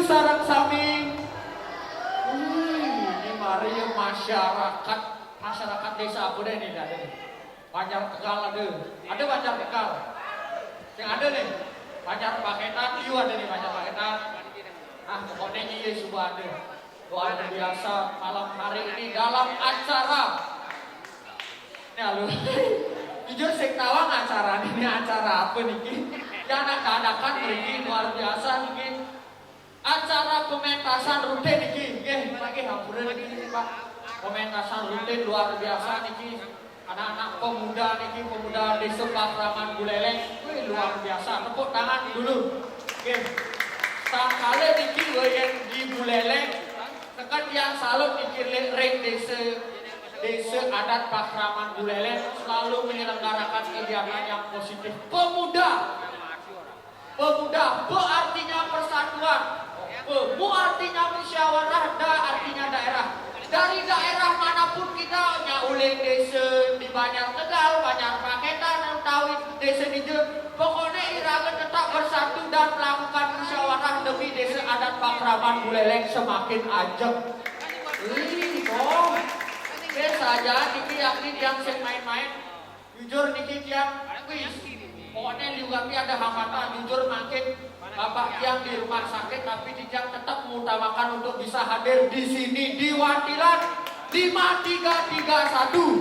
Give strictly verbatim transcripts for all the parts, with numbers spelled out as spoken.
Sareng sami. Wih, ini mari masyarakat, masyarakat desa apa deh nih, ada nih. Banjar Tegal ada. Ada Banjar Tegal. Yang ada nih. Banjar Paketan, iya ada nih Banjar Paketan. Ah, pokoknya iya semua ada. Luar biasa malam hari ini dalam acara. Ini halo. Jujur sing tawang acara ini, acara apa niki? Ya anak dadakan mriki luar biasa niki. Acara pementasan rutin niki, nggih, lagi hampura niki, Pak. Pementasan rutin luar biasa niki. Anak-anak pemuda niki, pemuda Desa Pakraman Buleleng. Wih, luar biasa. Tepuk tangan dulu. Nggih. Sangkala niki wayang di Buleleng. Tekan yang salut niki le- ring desa, desa adat Pakraman Buleleng selalu menyelenggarakan kegiatan yang positif. Pemuda. Pemuda, pe artinya persatuan. Pe, mu artinya musyawarah, da artinya daerah. Dari daerah manapun kita, nya uling desa di Banjar Tegal, Banjar Paketan, utawi desa dija, pokoknya iraga tetap bersatu dan melakukan musyawarah demi desa adat Pakraman Buleleng semakin ajeg. Ih, oh. Oke, saja niki yakni tiang sing main-main. Jujur niki tiang, wis. Pokoknya liu kami ada hambatan, jujur mangkin Bapak tiang di rumah sakit, tapi tiang tetap mengutamakan untuk bisa hadir di sini di Wantilan lima tiga tiga satu.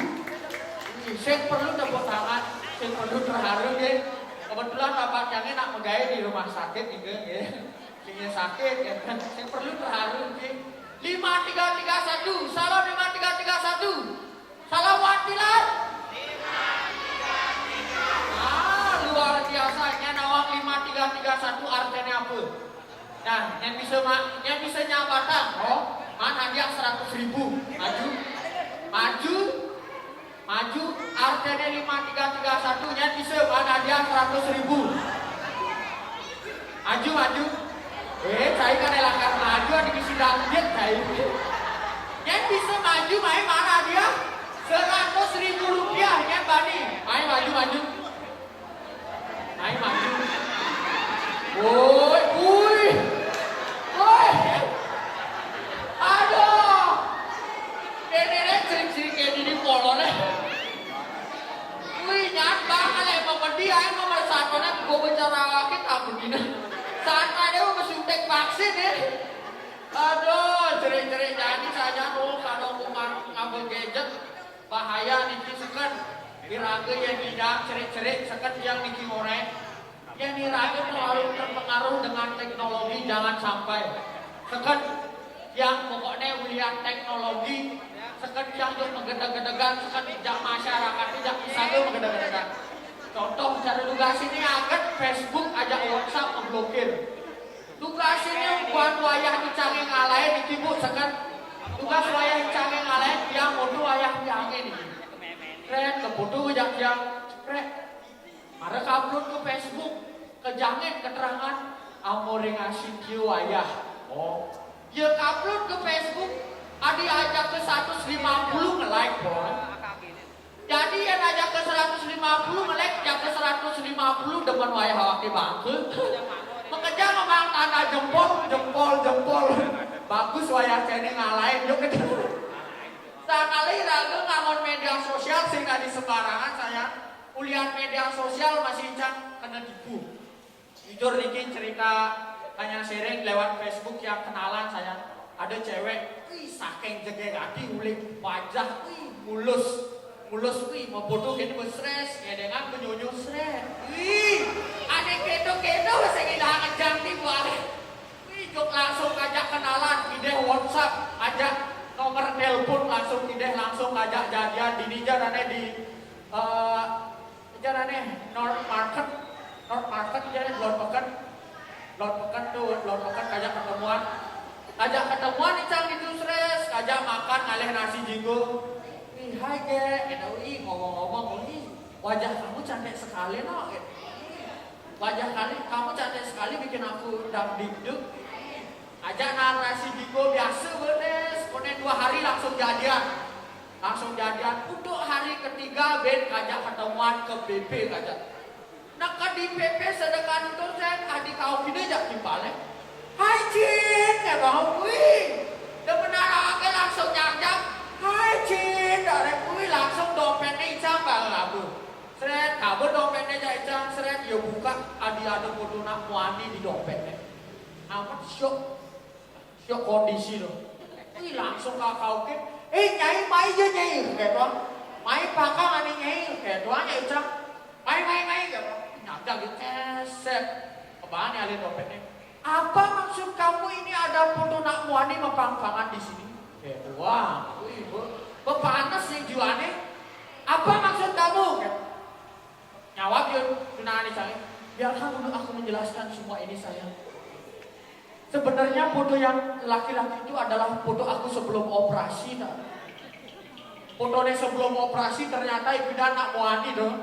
Wih, sing perlu tepuk tangan, sing perlu terharu nggih. Kebetulan Bapak tiangnya nak megawe di rumah sakit nggih, nggih. Sing sakit ya, sing perlu terharu nggih. Lima tiga tiga satu, salam lima tiga tiga satu. Salam Wantilan. Ah, luar biasa. Nya nawang lima tiga tiga satu artinya apa? Nah, yang bisa ma- yang bisa nyabatan, oh, mana dia seratus ribu. Maju. Maju. Maju. Artinya lima tiga tiga satu, yang bisa mana dia seratus ribu. Maju, maju. Eh, saya kan lakar maju, ada bisi dangdut, saya. Yang bisa maju, main mana dia? Seratus ribu rupiah, yang bani. Main maju, maju. Main maju. Woi, woi. Woi. Aduh. Ini nih, ciri-ciri kayak gini polone. Wih, nyata kali emang pedih, ayo nomor satu nih, gue bicara kita begini. Saat ada mau suntik vaksin ya. Aduh, cerik-cerik jadi saja tuh kalau bukan ngabel gadget, bahaya niki seken. Iraga yang tidak cerik-cerik seken yang niki ngorek. Yang iraga terlalu terpengaruh dengan teknologi, jangan sampai. Seken yang pokoknya melihat teknologi, seken yang juga menggedeg-gedegan, seken jak masyarakat, jak misalnya menggedeg-gedegan. Contoh, cara tugas ini akan Facebook aja WhatsApp ngeblokir. Tugas ini buat wayah dicari ngalahin di tibu seken. Tugas wayah dicari ngalahin yang untuk wayah dicari nih. Keren, kebutuh jak yang keren. Mara upload ke Facebook, kejangin keterangan amoring asin kieu wayah. Oh. Ya upload ke Facebook, adi aja ke seratus lima puluh nge-like, boy. Jadi yang aja ke seratus lima puluh nge-like, ya ke seratus lima puluh demen wayah awake bangke. Mengejang memang tanda jempol, jempol, jempol. Bagus wayah cene ngalahin, yuk kejar. Sakali raga ngangon media sosial sing tadi sembarangan saya. Ulian media sosial masih cang kena tipu. Jujur niki cerita hanya sharing lewat Facebook yang kenalan saya. Ada cewek, wih saking jege gati ulik wajah, wih mulus. Mulus wih mau bodoh ini mesres, ngedengan penyunyu sret. Wih, ada kedo-kedo sing indah ngejang di buah. Wih, jok langsung ajak kenalan, ideh WhatsApp, ajak nomor telepon langsung ideh langsung ajak jadian di Nija dan di eh, Jalan nih, North Market, North Market jadi Lor Peken, Lor Peken tuh, Lor Peken kajak ketemuan, kajak ketemuan nih cang gitu stres, kajak makan ngalih nasi jinggo. Ih hai ge, gitu, ih ngomong-ngomong, ih wajah kamu cantik sekali no, gitu. Wajah kali kamu cantik sekali bikin aku dangdikduk. Aja narasi Diko biasa beres, konen dua hari langsung jadian. Langsung jadian. Untuk hari ketiga ben kajak ketemuan ke P P kajak. Nak di P P sedekah nutur sen adi kau kini jak timpale. Hai Ci. Cang seret, ya buka, adi ada foto nak muani di dompetnya. Amat syok, syok kondisi lo. Wih, langsung kakaukin. Eh, nyai, mai ya, nyai, gitu. Mai pakang ani, nyai, gitu, nyai cang. Mai, mai, mai, gitu. Nyata gitu, keset. Kebani alih dompetnya. Apa maksud kamu ini ada foto nak muani mapangpangan di sini? Gitu. Wah, wih, be-, bepanas sih juane. Apa maksud kamu? Gitu. Nyawab Yun, tunangan Icang. Biarkan dulu aku menjelaskan semua ini, sayang. Sebenarnya foto yang laki-laki itu adalah foto aku sebelum operasi, nah. Fotonya sebelum operasi ternyata itu anak muani tuh.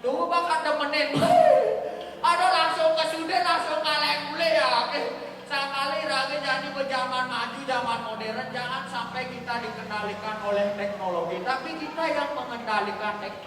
Tuh bakal demenin. Aduh, langsung ke sudah, langsung kaleng mulai ya. Oke. Sekali lagi jadi zaman maju, zaman modern, jangan sampai kita dikendalikan oleh teknologi, tapi kita yang mengendalikan teknologi.